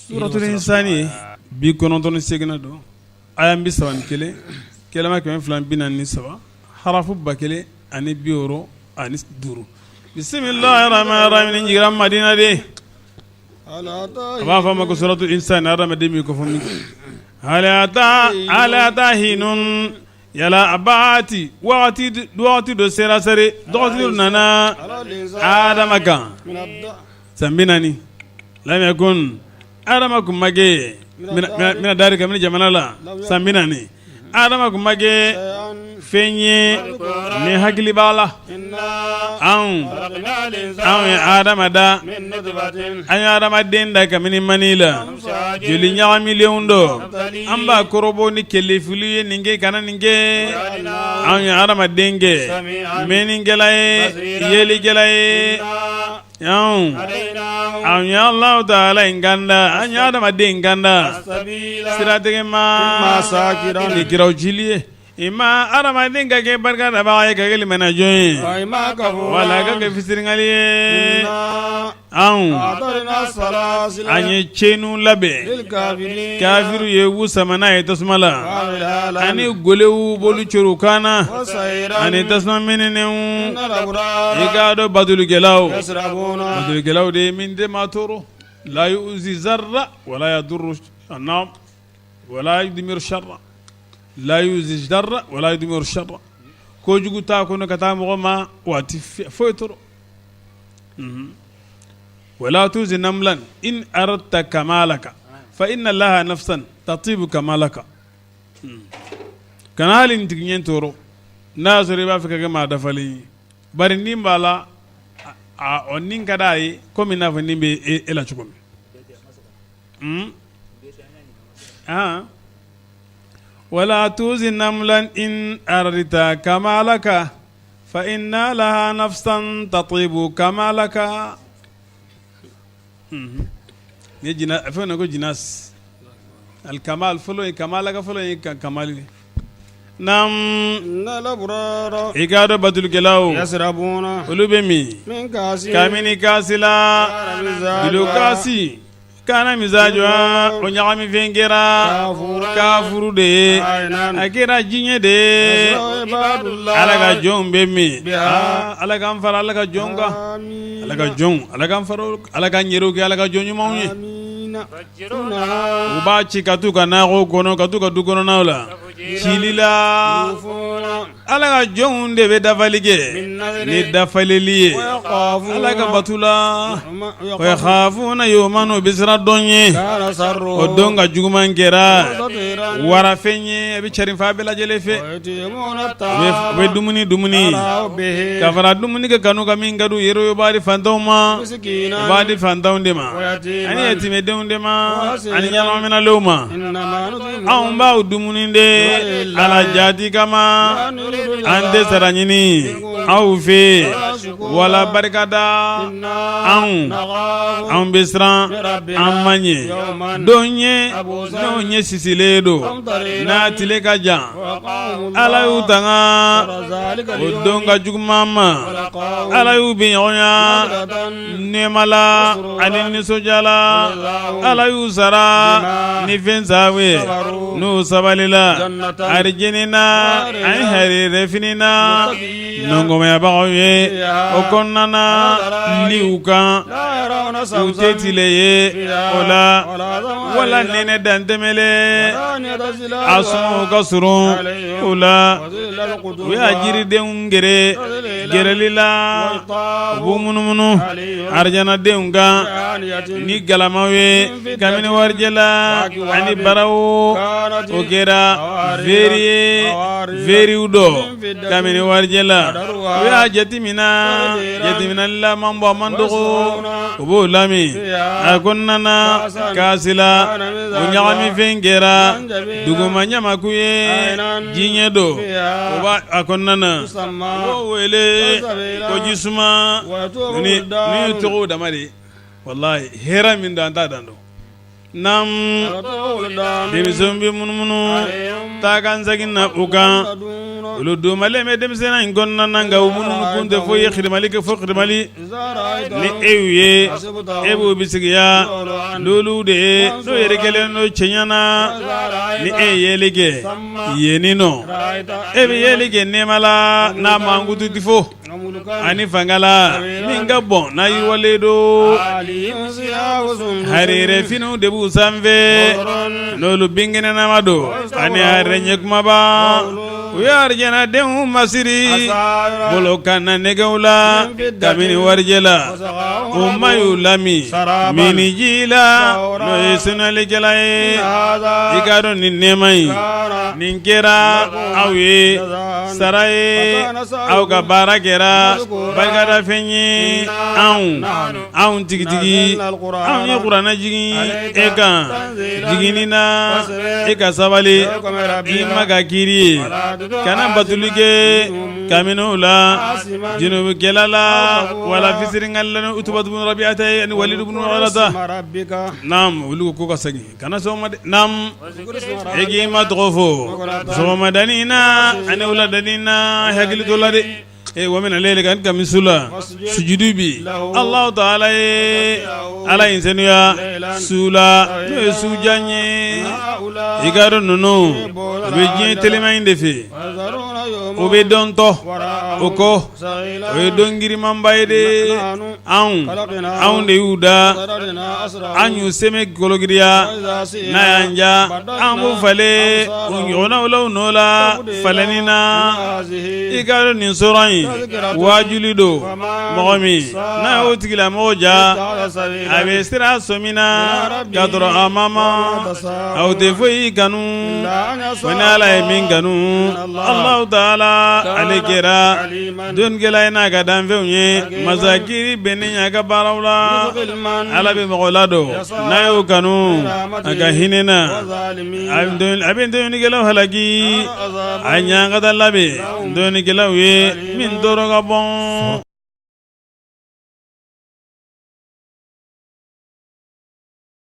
Suratul insani 98nan don, aya 31, kɛlɛma 243, harafu 1065. Bisimilahi rahmani rahim nin jiginna Madina de, a b'a fɔ a ma ko suratul insani hadamaden b'i kofɔ min kɛ hal ata hinun yala a baati waati dɔ sera sari dɔgɔkun dɔ nana adama kan san 40 lam yakun adama kun ma kɛ mina dari kabini jamana la san 40 adama kun ma kɛ fɛn ye ni hakili b'a la anw anw ye adama da an ye adamaden da kabini mani la joli ɲagamilenw dɔ an b'a kɔrɔbɔ ni kelefili ye nin kɛ kana nin kɛ anw ye adamaden kɛ mɛnnikɛla ye yelikɛla ye anw anw ye Alahu taala in kanda an ye adamaden kanda siratigɛ ma ni kiraw cili ye i ma adamaden ka kɛ barika dabaga ye ka kɛ limaniyajɔn ye wala ka kɛ fitiriwale ye anw an ye chaîne labɛn kafiriw ye u sama n'a ye tasuma la ani golow b'olu coron u kan na ani tasuma mɛnɛnenw i k'a dɔn batolikɛlaw batolikɛlaw de ye min tɛ maa tɔɔrɔ la yuzi zarra wala yadurru wala yudmiru sharra la yuzi zarra wala yudmiru sharra kojugu t'a kɔnɔ ka taa mɔgɔ ma wa a tɛ foyi tɔɔrɔ wala tuzi namlan in aradta kamalaka fa inna laha nafsan tatibu kamalaka kana hali ntigiɲɛ tɔɔrɔ n'a y'a sɔrɔ i b'a fɛ ka kɛ maa dafalen ye bari ni b'a la o ni ka d'a ye komi n'a fɔ ni bɛ e la cogo min wala tuzi namlan in aradta kamalaka fa inna laha nafsan tatibu kamalaka ni fɛn ko jinas alikamal fɔlɔ ye kamalaka fɔlɔ ye ka kamali naam i k'a dɔn batolikɛlaw olu bɛ min kamini kasi la dolo kasi kana mizajuha o ɲagami fɛn kɛra kafuru de ye a kɛra jiɲɛ de ye ala ka jɔnw bɛ min ala k'an fara ala ka jɔn kan ala ka jɔn ala k'an fara ala k'an yɛrɛw kɛ ala ka jɔn ɲumanw ye u b'a ci ka t'u ka nakɔw kɔnɔ ka t'u ka du kɔnɔnaw la cili la ala ka jɔnw de bɛ dafali kɛ ni dafaleli ye ala ka bato la wa yakhafuna yawman u bɛ siran don ɲɛ o don ka juguman kɛra warafɛn ye a bɛ carin fan bɛɛ lajɛlen fɛ u bɛ dumuni dumuni ka fara dumuni kɛ kanu kan min ka d'u yɛrɛ ye u b'a di fantanw ma u b'a di fantanw de ma ani yatimɛdenw de ma ani ɲɛnaminɛlenw ma anw b'aw dumuni de ala jati kama an tɛ sara ɲini aw fɛ wala barikada anw anw bɛ siran an ma ɲɛ don ɲɛ n'o ɲɛ sisilen don n'a tile ka jan ala y'u tanga o don ka juguman ma ala y'u bɛ ɲɔgɔnya nɛɛma la ani nisɔndiya la ala y'u sara ni fɛn sababu ye n'u sabalila arijinɛ na ani hɛrɛfini na nɔngɔnmayabagaw ye o kɔnɔna na liw kan u tɛ tile ye o la wala nɛnɛ dantɛmɛlen a sumaw ka surun u la u y'a jiridenw gere gereli la u b'u munumunu arijanadenw kan ni galamaw ye kabini warijɛ la ani baraw o kɛra veri ye veriw dɔ kabini warijɛ la u y'a jateminɛ jateminɛli la man bon a man dɔgɔ u b'o lamin a kɔnɔna na kaasi la o ɲagamifɛn kɛra duguma ɲamaku ye jiɲɛ don o b'a a kɔnɔna na u b'o wele ko jisuma ni ye tɔgɔw dama de ye walayi hɛrɛ min don an t'a dan dɔn naam denmisɛnw bɛ munumunu taa ka segin na u kan Olu domalen bɛ denmisɛnninya in kɔnɔna na, nka u minnu kun tɛ foyi ye xidimali kɔ fo xidimali. Ni e y'u ye, e b'u bisigiya lulu de ye, n'o yɛrɛkɛlen don cɛɲa na. Ni e ye yeli kɛ yenni nɔ, e bɛ yeli kɛ nɛɛma la n'a mankutu tɛ fɔ. Ani fanga la min ka bon n'a yiriwalen don, harire finiw de b'u sanfɛ, n'olu binkɛnɛnama don, ani harire ɲɛ kumaba. U ye arijanadenw masiri bolokanna nɛgɛw la kabini warijɛ la, u ma y'u lamin minniji la, n'o ye senuyalikɛla ye. I k'a dɔn nin nɛɛma in, nin kɛra aw ye sara ye, aw ka baara kɛra barikadafɛn ye. Anw anw tigitigi, anw ye kuranɛ jigin e kan jiginni na, e ka sabali i ma ka kiri ye, kana batuli kɛ kabini u la junubukɛla la wala fisirikalila ni utubatu bunu rabiyata ye ani walidu bunu mughirata. Naam, olu ko ka segin kana sɔn o ma dɛ. Naam, e k'i ma tɔgɔ fɔ sɔgɔmadanin na ani wuladanin na, hakili to la dɛ. E wa mina layli ka kami su la sujudu bi Alahu taala ye Ala in senuya su la, n'o ye su jan ye. I k'a dɔn ninnu u bɛ diɲɛ telima in de fɛ, o bɛ dɔntɔ o kɔ, o ye don girimanba ye de. Anw anw de y'u da, an y'u sɛmɛ kologiriya, n'a y'an ja an b'u falen u ɲɔgɔnnaw la u nɔ la falenni na. I k'a dɔn nin sura in waajuli don, mɔgɔ min n'a y'o tigilamɔgɔ ja, a bɛ sira sɔmi na k'a sɔrɔ a ma ma aw tɛ foyi kanu fo ni Ala ye min kanu. Alahu taala ale kɛra dɔnnikɛla ye n'a ka danfɛnw ye, masa kiri bɛnnen y'a ka baaraw la. Ala bɛ mɔgɔ ladon n'a y'o kanu a ka hinɛ na, a bɛ tɔɲɔnikɛlaw halaki, a ɲangata labɛn tɔɲɔnikɛlaw ye min tɔɔrɔ ka bon.